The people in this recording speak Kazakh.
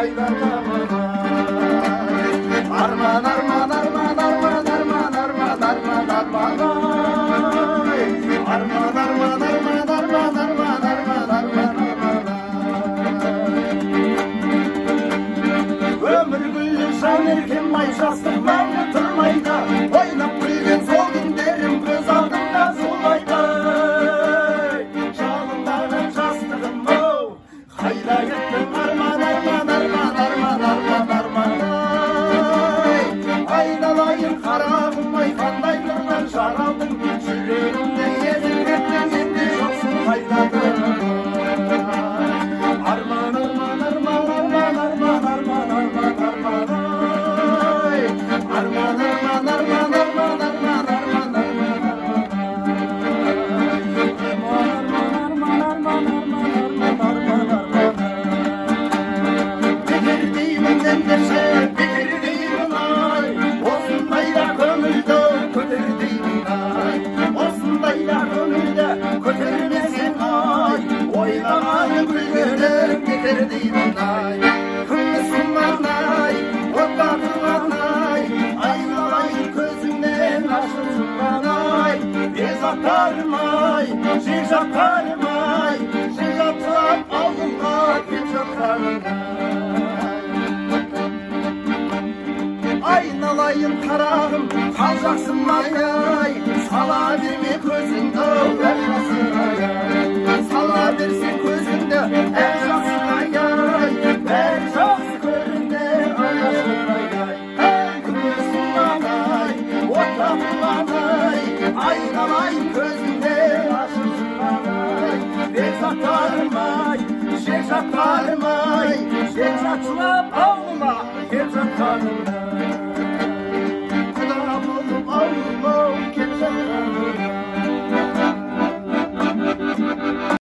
қайдан табамын ай? Арман, арман, арман, арман, арман, арман, арман, арман ай. Арман, арман, арман, арман, арман, арман, арман, арман ай. Өмір гүлі, жан еркем ай, жастық мәңгі тұрмайды. Ойнап күлген сол күндерім көз алдымда зулайды. Жалындаған жастығым ау, қайда кеттің, арман, арман, арман, арман, арман, арман ай. Айналайын қарағым ай, қандай нұрдан жаралдың, жүрегімді езіп кеттің, енді жоқсың, қайда тұрдың? Арман, арман, арман, арман, арман, арман, арман, арман ай. Арман, арман, арман, арман, арман, арман, арман, арман ай. Арман, арман, арман, арман, арман, арман, арман ай. Бекер деймін ендеше, бекер деймін ай, осындайда көңілді көтер деймін ай. Осындайда көңілді көтермесең ай, ойнаған күлгенің бекер деймін ай. Күміс құман ай, отта тұрған ай, айналайын көзіңнен ашып жұмған ай. Безаттарым ай, жекжаттарым ай, жекжаттап ауылға кеп жатқаның ай. Айналайын қарағым, қал жақсым ай ай, сала берме көзіңді әр жақсыға ай. Сала берсең көзіңді әр жақсыға ай, бәрі жақсы көрінер алғашқыдай ай. Ей, күміс құман ай, отта тұрған ай, айналайын көзіңнен ашып жұмған ай. Бекзаттарым ай, жекжаттарым ай, жекжатшылап ауылыма